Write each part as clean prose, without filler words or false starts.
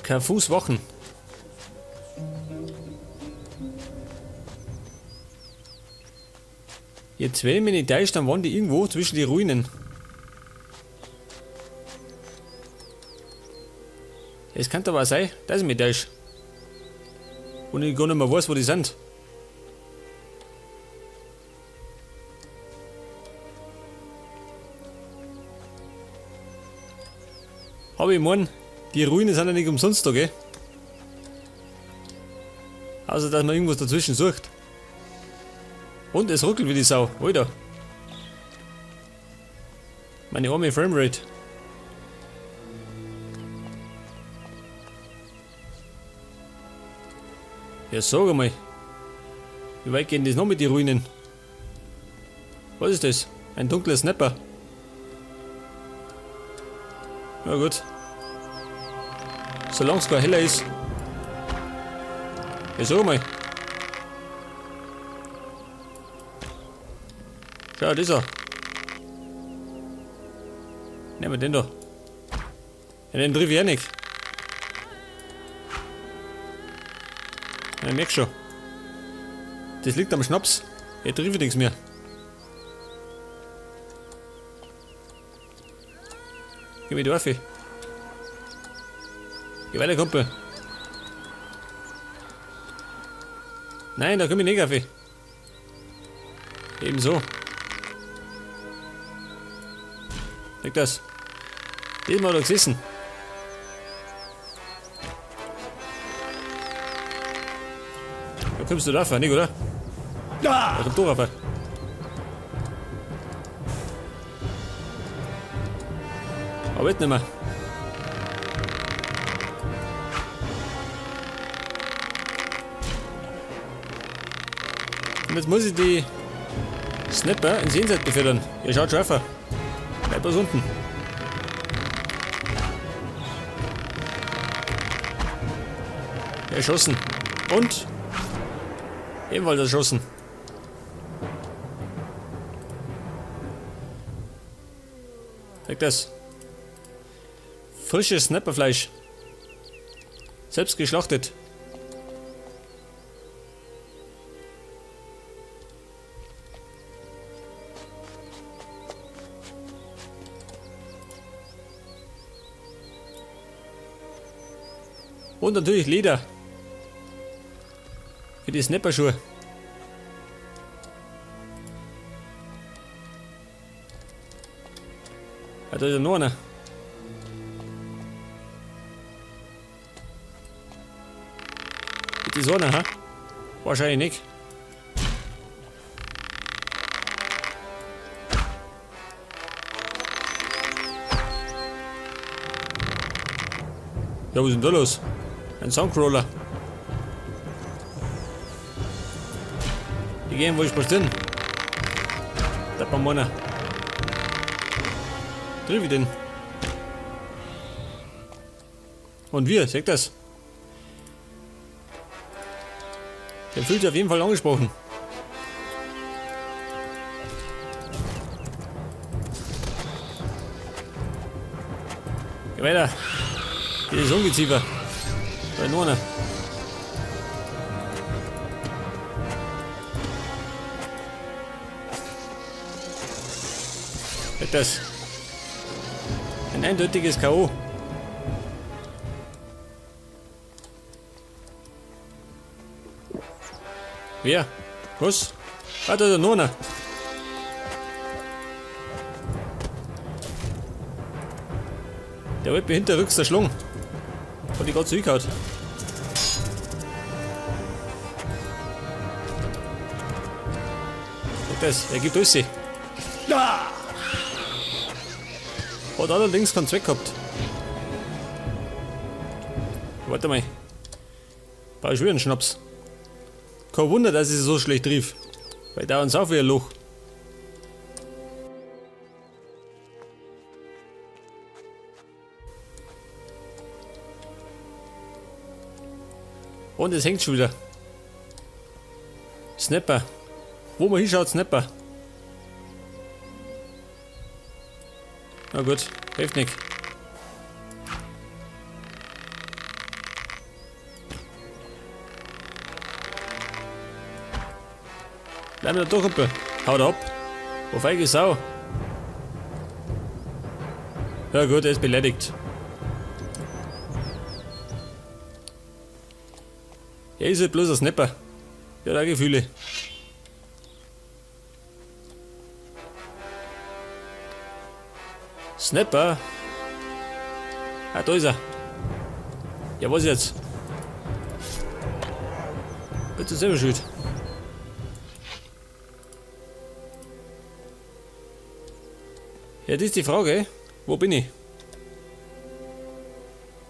Kein Fuß wachen. Jetzt, wenn ich mich nicht täusche, dann waren die irgendwo zwischen die Ruinen. Es kann aber auch sein, dass ich mich täusche. Und ich gar nicht mehr weiß, wo die sind. Aber ich mein, die Ruinen sind ja nicht umsonst da, gell? Außer, dass man irgendwas dazwischen sucht. Und es ruckelt wie die Sau. Alter. Meine arme Framerate. Ja, sag einmal. Wie weit gehen das noch mit den Ruinen? Was ist das? Ein dunkler Snapper. Na gut. Solange es kein heller ist. Ja, sag mal. Schau, das ist er. Nehmen wir den da. Ja, den triff ich eh nicht. Ja, ich merk schon. Das liegt am Schnaps. Ich triff nichts mehr. Geh mit auf. Geh weiter, Kumpel. Nein, da komm ich nicht auf. Ebenso. Leg das. Diesmal da gesessen. Da kommst du da nicht, oder? Da kommt du rauf. Aber jetzt nicht mehr. Und jetzt muss ich die Snapper ins Jenseits befördern. Ihr schaut schon auf. Bleib bloß unten. Erschossen. Und? Ebenfalls erschossen. Weg das. Frisches Snapperfleisch. Selbst geschlachtet. Und natürlich Leder. Für die Snapper-Schuhe. Ah, da ist ja noch einer. Ist das einer, hä? Wahrscheinlich nicht. Ja, was ist denn da los? Ein Soundcrawler. Die gehen wohl spazieren. Da war meiner. Triff ich den. Und wir, seht das? Der fühlt sich auf jeden Fall angesprochen. Geh weiter. Hier ist Ungeziefer. Da ist noch einer. Das. Ein eindeutiges K.O. Wer? Was? Ah, da ist noch einer. Der wird mir hinterrücks erschlungen. Hat die gerade zugehauen. Das, er gibt alles. Hat allerdings keinen Zweck gehabt. Warte mal. Brauch ich wieder einen Schnaps. Kein Wunder, dass ich sie so schlecht rief. Weil da uns auch wieder ein Loch. Und es hängt schon wieder. Snapper. Wo man hinschaut, Snapper. Na gut, hilft nicht. Bleib mir da doch, Kumpel. Haut ab. Wo feige Sau. Ja gut, er ist beleidigt. Er ist halt bloß ein Snapper. Der hat auch Gefühle. Snapper? Ah, da ist er. Ja, was jetzt? Bitte selber schuld. Ja, das ist die Frage. Wo bin ich?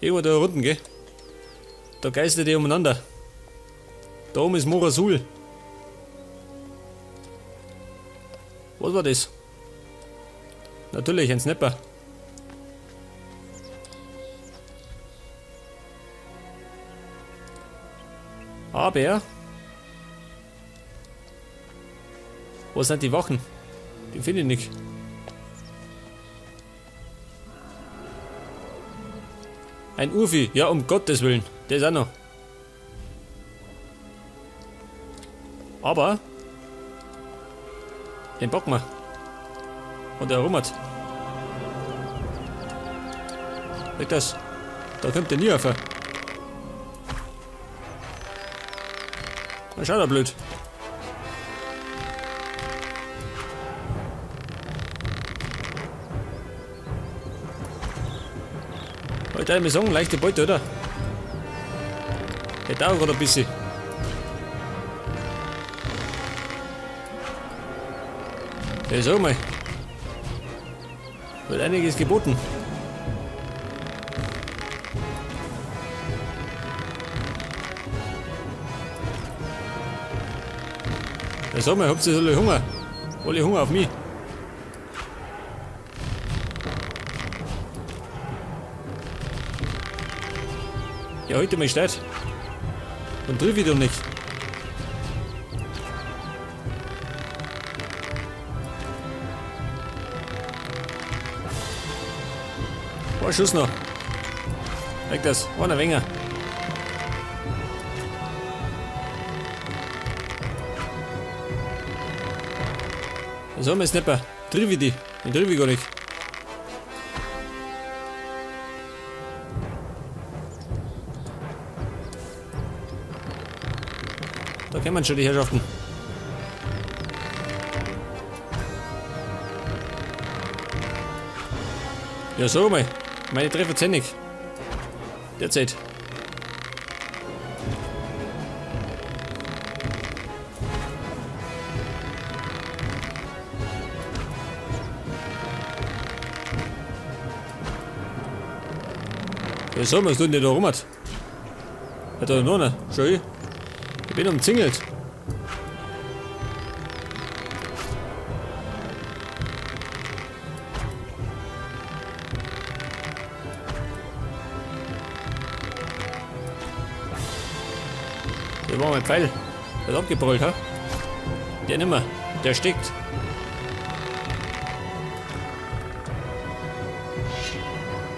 Irgendwo da unten, gell? Da geistert die umeinander. Da oben ist Mora Sul. Was war das? Natürlich, ein Snapper. Aber... Wo sind die Wachen? Die finde ich nicht. Ein Urvieh, ja, um Gottes Willen. Der ist auch noch. Aber... Den packen wir. Und der rummert. Weg das. Da kommt der nie auf. Na, schaut er blöd. Heute einmal sagen, leichte Beute, oder? Der dauert gerade ein bisschen. Ja, sag mal. Wird einiges geboten. Ja, sag mal, habt ihr alle Hunger? Alle Hunger auf mich? Ja, heute mal steht. Und triff ich doch nicht. Ein Schuss noch. Weg das. Einer weniger. Was haben wir, Snapper? Triff ich die? Den triff ich gar nicht. Da kennen wir schon die Herrschaften. Ja, sag mal. Meine Treffer zählen nicht. Derzeit. Ja, sag mal, was tut denn der da rum hat? Hat er noch einer? Schau ich. Ich bin umzingelt. Der war mein Pfeil. Der hat abgebrüllt, ha? Der nimmer. Der steckt.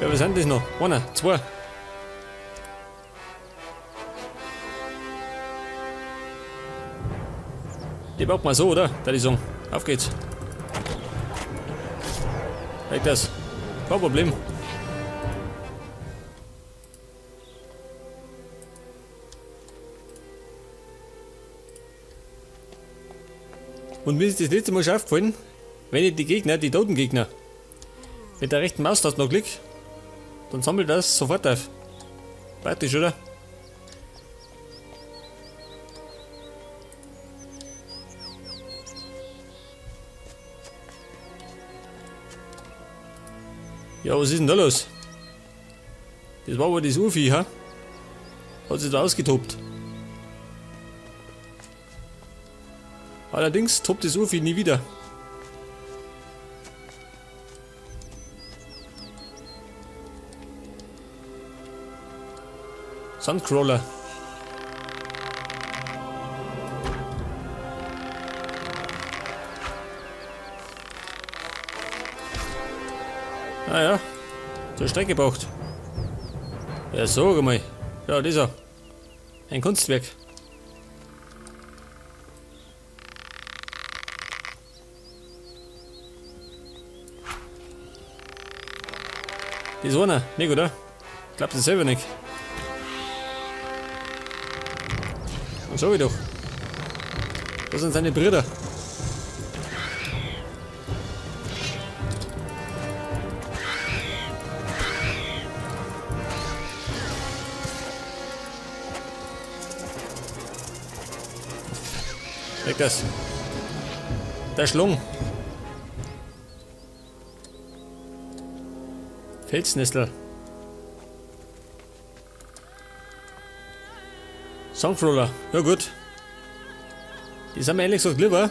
Ja, was sind das noch? Einer, zwei. Die packt man so, oder? Da die sagen. Auf geht's. Weg das. Kein Problem. Und mir ist das letzte Mal schon aufgefallen, wenn ich die Gegner, die toten Gegner, mit der rechten Maustaste noch klick, dann sammelt das sofort auf. Praktisch, oder? Ja, was ist denn da los? Das war wohl das Urvieh, ha? Hat sich da ausgetobt. Allerdings tobt das Urvieh nie wieder. Sandcrawler. Ah ja, zur Strecke gebracht. Ja, sag mal. Ja, das ist er. Ein Kunstwerk. Das ist einer, nicht, oder? Glaubt das selber nicht. Und sag ich doch. Das sind seine Brüder. Weg das. Der Schlung. Felsnessel. Songfroller. Ja gut. Die sind mir ehrlich gesagt lieber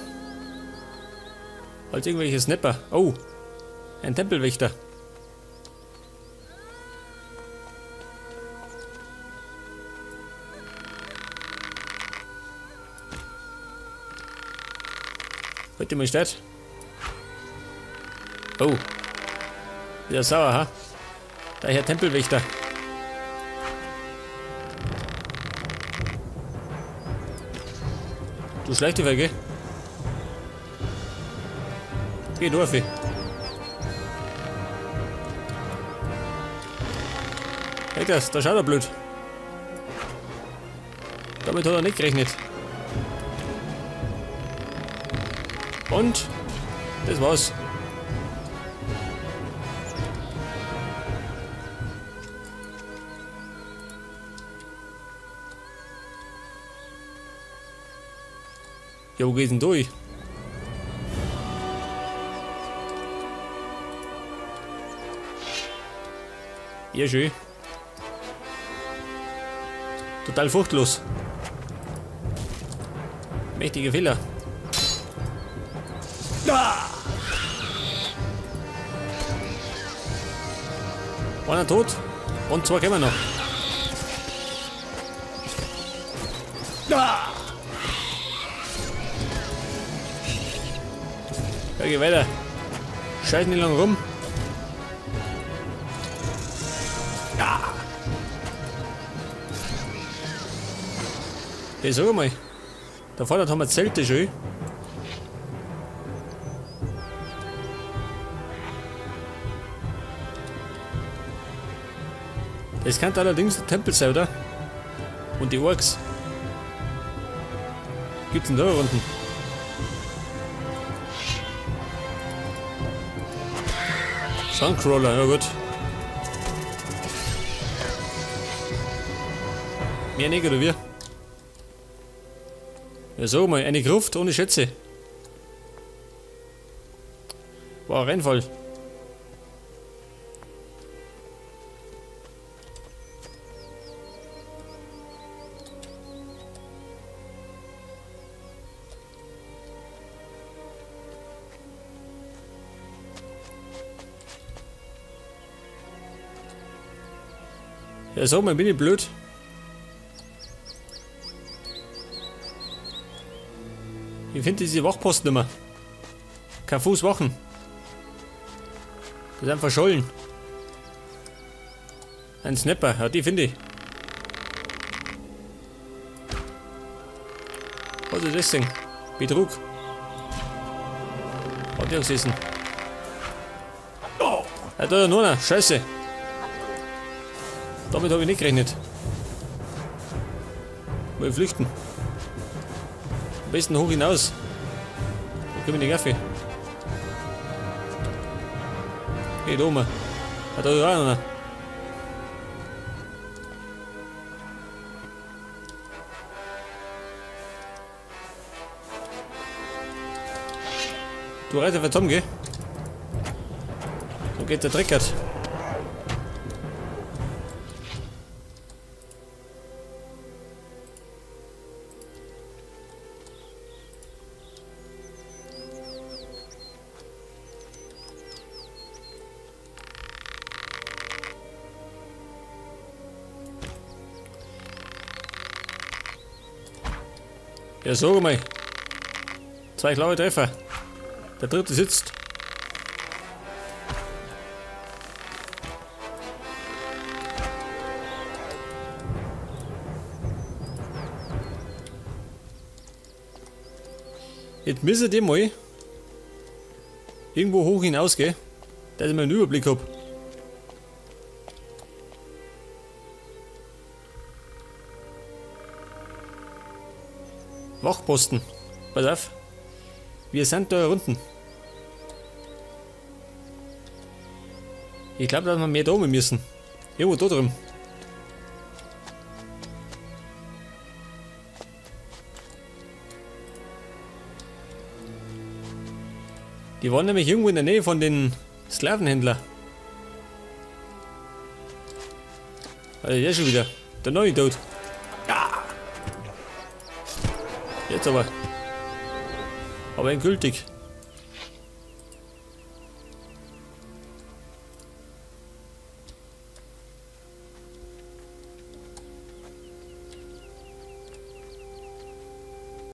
als irgendwelche Snapper. Oh, ein Tempelwächter. Heute mal statt. Oh. Wieder sauer, ha? Der Herr Tempelwächter. Du schlechte Wege. Geh durch. Hey, das, da schaut er blöd. Damit hat er nicht gerechnet. Und das war's. Ja, wo geht's denn durch? Ja, schön. Total furchtlos. Mächtige Fehler. Ah! Einer tot und zwei kommen noch. Ah! Ja, geh weiter. Scheiß nicht lang rum. Ja. Hey, sag mal. Da vorne haben wir Zelte schön. Das könnte allerdings der Tempel sein, oder? Und die Orks. Gibt's denn da unten? Suncrawler, ja gut. Mehr nicht, oder wir? Ja, sag mal, eine Gruft ohne Schätze. War ein Reinfall. Ja, sag mal, bin ich blöd? Ich finde diese Wachposten nicht mehr. Kein Fuß wachen. Das sind verschollen. Ein Snapper, ja, die finde ich. Was ist das denn? Betrug. Hat die auch gesessen. Oh! Ja, da ist noch einer. Scheiße. Damit habe ich nicht gerechnet. Mal flüchten. Am besten hoch hinaus. Da kriegen wir die Kaffee. Hey, da oben. Ah, da ist auch einer. Du reitest einfach zusammen, gell? So geht der Dreckert. Ja, sag mal. 2 klare Treffer. Der dritte sitzt. Jetzt müssen die mal irgendwo hoch hinausgehen, dass ich mal einen Überblick hab. Wachposten. Pass auf. Wir sind da unten. Ich glaube, dass wir mehr da oben müssen. Irgendwo da drüben. Die waren nämlich irgendwo in der Nähe von den Sklavenhändlern. Alter, der schon wieder. Der neue tot. Ja. Jetzt aber. Aber endgültig.